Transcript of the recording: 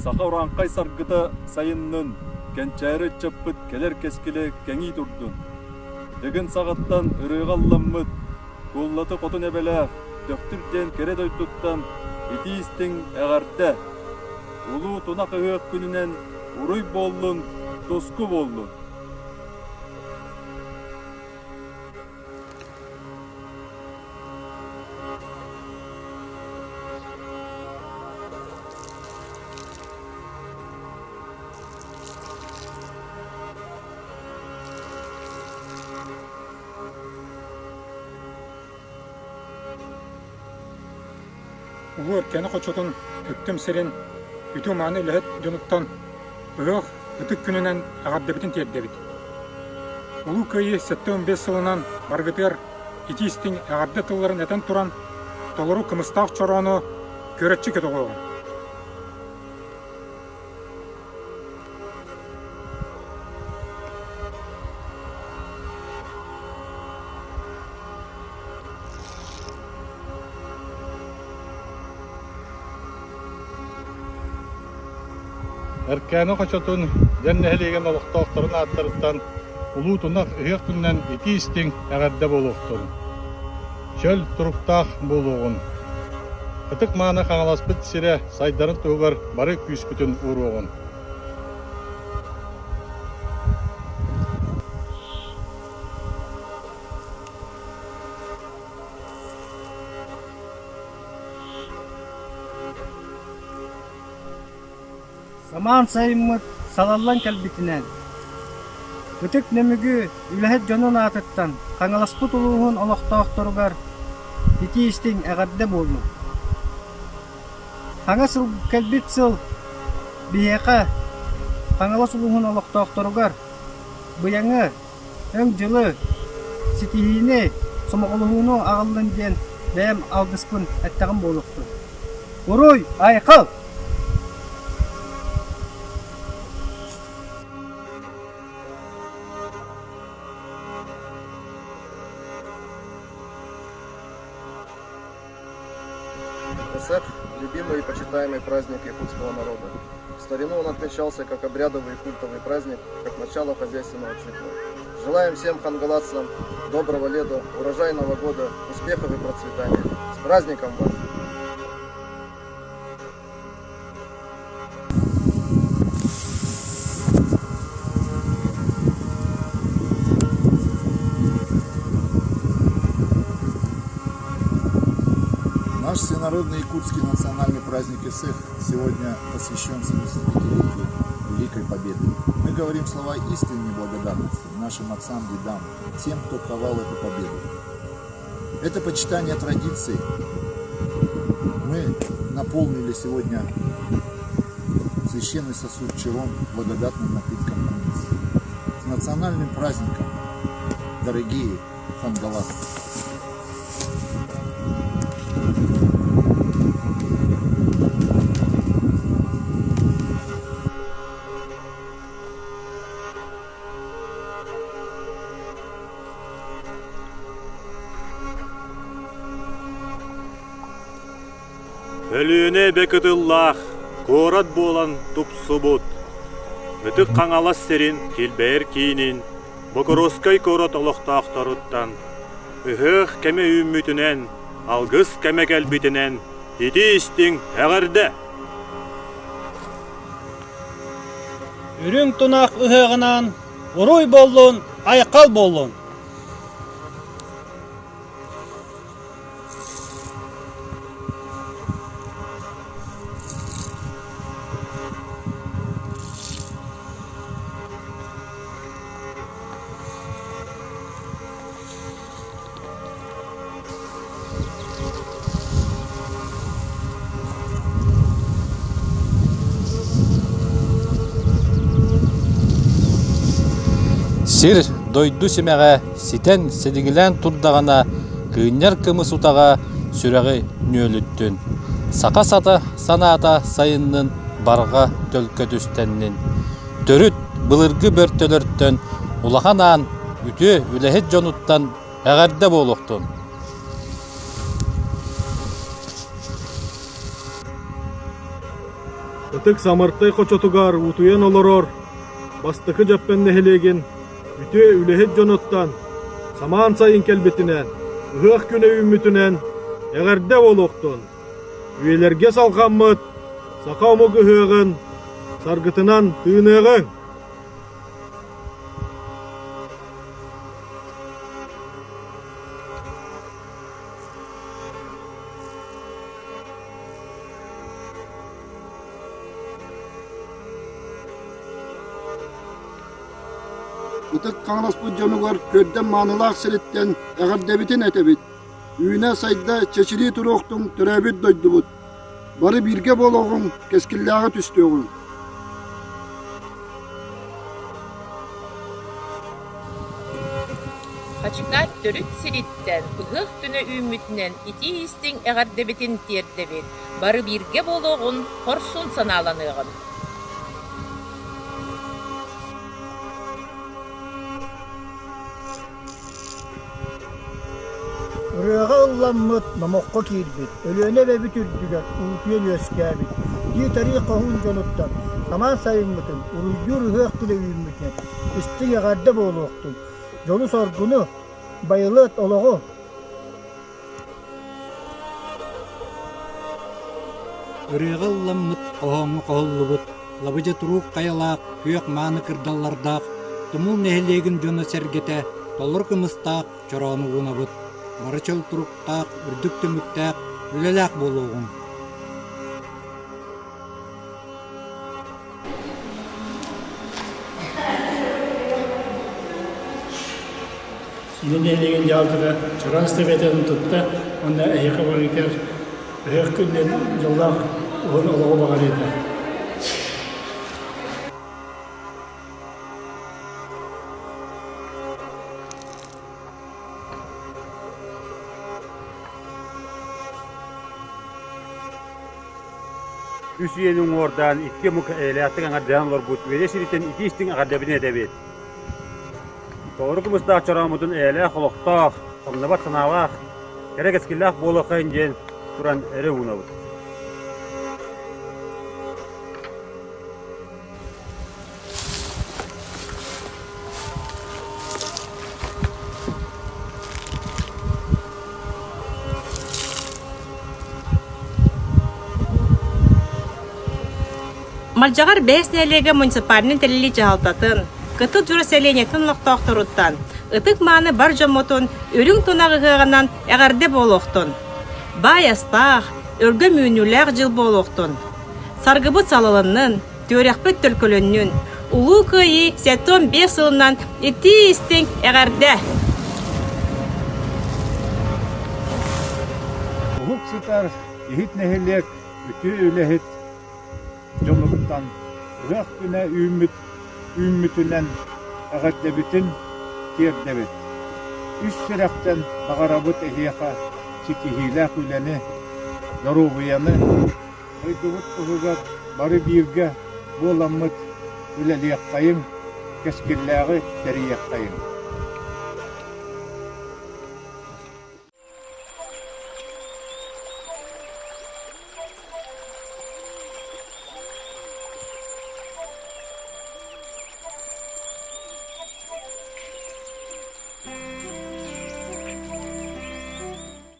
Саха урааҥхай саргыта сайыннын, кэнчээри ыччаппыт кэлэр кэскилэ кэҥии турдун! Дыгын саҕаттан ырыаҕа ылламмыт, Куллаты хотун эбэлээх, Төхтүр диэн кэрэ дойдуттан итии-истиҥ эҕэрдэ! Улуу тунах ыһыах күнүнэн уруй буоллун, туску буоллун! Улуу Эркээни хочотун Өктөм сирин үтүө-мааны үлэһит дьонуттан ыһыах ытык күнүнэн эҕэрдэбитин тиэрдэбит. Улуу Кыайыы 75 сылынан барыгытыгар итии-истиҥ эҕэрдэ тылларын этэн туран, толору кымыстаах чороону күөрэччи көтөҕүөҕүҥ. Эркээни хочотун Дьэн нэһилиэгин олохтоохторун ааттарыттан Улуу Тунах ыһыах күнүнэн итии-истиҥ эҕэрдэ буолуохтун! Чөл туруктаах буолуоҕун! Ытык-мааны Хаҥаласпыт сирэ сайдарын туһугар бары күүспүтүн ууруоҕун! Самаан сайыммыт салаллан кэлбитинэн, Ытык Нөмүгү үлэһит дьонун аатыттан Хаҥаласпыт улууһун олохтоохторугар итии-истиҥ эҕэрдэ буоллун! Хаҥа сыл кэлбит сыл биһиэхэ, Хаҥалас улууһун олохтоохторугар, быйаҥы, өҥ дьылы, ситиһиини, сомоҕолоһууну аҕаллын диэн бэйэм алгыспын эттэҕим буолуохтун. Уруй, айхал! Ысыах – любимый и почитаемый праздник якутского народа. В старину он отмечался как обрядовый и культовый праздник, как начало хозяйственного цикла. Желаем всем хангаласцам доброго лета, урожайного года, успехов и процветания. С праздником вас! Наш всенародный якутский национальный праздник Исых сегодня посвящен 75-летию Великой Победы. Мы говорим слова искренней благодарности нашим отцам, дедам, тем, кто ковал эту победу. Это почитание традиций. Мы наполнили сегодня священный сосуд чаром благодатным напитком кумыс. С национальным праздником, дорогие хангаласы! Өлүөнэ эбэ кытыллаах куорат буолан тупсубут. Ытык Хаҥалас сирин килбэйэр киинин Бокуруоскай куорат олохтоохторуттан ыһыах кэмэ үүммүтүнэн, алгыс кэмэ кэлбитинэн итии-истиҥ эҕэрдэ! Үрүҥ тунах ыһыаҕынан уруй буоллун, айхал буоллун! Сир, дойду симэҕэ ситэн силигилээн турдаҕына, кыынньар кымыс утаҕа сүрэҕи нүөлүттүн, саха сата санаата сайыннын, барҕа төлкө түстэннин. Төрүт былыргы бөртөлөртөн улахан аан үтүө үлэһит дьонуттан эҕэрдэ буолуохтун! Ытык Самартай хочотугар утуйан олорор Бастакы Дьөппөн нэһилиэгин үтүө үлэһит дьонуттан самаан сайын кэлбитинэн, ыһыах күнэ үүммүтүнэн эҕэрдэ буолуохтун! Үйэлэргэ салҕаммыт саха омук ыһыаҕын саргытынан тыыныаҕыҥ! Ытык Хаҥаласпыт дьонугар күөрдэм маанылаах сириттэн эҕэрдэбитин этэбит! Үүнэ-сайда, чэчирии туруохтуҥ төрөөбүт дойдубут! Бары бииргэ буолуоҕуҥ, кэскиллээҕи түстүөҕүҥ! Хачыкаат төрүт сириттэн ыһыах күнэ үүммүтүнэн итии-истиҥ эҕэрдэбитин тиэрдэбит, бары бииргэ буолуоҕун, хорсун санааланыаҕын. Ырыаҕа ылламмыт, номоххо киирбит, Өлүөнэ эбэбит үрдүгэр уутуйан үөскээбит дии-тарыы хоһуун дьонуттан самаан сайыммытын уруйдуур ыһыах күнэ үүммүтүнэн истиҥ эҕэрдэ буолуохтун, дьолу-соргуну, байылыат олоҕу! Ырыаҕа ылламмыт, хоһооҥҥо хоһуллубут, лабыдьа туруук хайалаах, күөх мааны кырдаллардаах Тумул нэһилиэгин дьоно-сэргэтэ толору кымыстаах чороону уунабыт, бары чөл туруктаах, үрдүк түмүктээх, үлэлээх буолуоҕуҥ. Сиинэ нэһилиэгин дьаһалтата Чараан эстафетатын тутта уонна эһиэхэ барыгытыгар ыһыах күнүнэн дьоллоох уһун олоҕу баҕарыата. Үс үйэни уҥуордаан икки омук эйэлээхтик эҥэрдэһэн олорбут Үөдэ сириттэн итии-истиҥ эҕэрдэбитин этэбит. Толору кымыстаах чорооммутун эйэлээх олохтоох, самныбат санаалаах, кэрэ кэскиллээх буолуоххайын диэн туран эрэ уунабыт. Малдьаҕар бэһис нэһилиэгэ муниципальнай тэриллии дьаһалтатын, Кытыл Дьура сэлиэнньэтин олохтоохторуттан ытык-мааны бар дьоммутун үрүҥ тунах ыһыаҕынан эҕэрдэ буолуохтун! Баай астаах, өлгөм үүнүүлээх дьыл буолуохтун! Саргыбыт салалыннын, түөрэхпит төлкөлөннүн! Улуу Кыайыы 75 сылынан итии-истиҥ эҕэрдэ! Уһук сытар иһит нэһилиэк үтүө үлэһит дьонуттан ыһыах күнэ үүммүт үүммүтүнэн эҕэрдэбитин тиэрдэбит. Үс сүрэхтэн баҕарабыт эһиэхэ ситиһиилээх үлэни, доруобуйаны, Дойдубут туһугар бары бииргэ буоламмыт үлэлиэххэйиҥ, кэскиллээҕи тэрийиэххэйиҥ.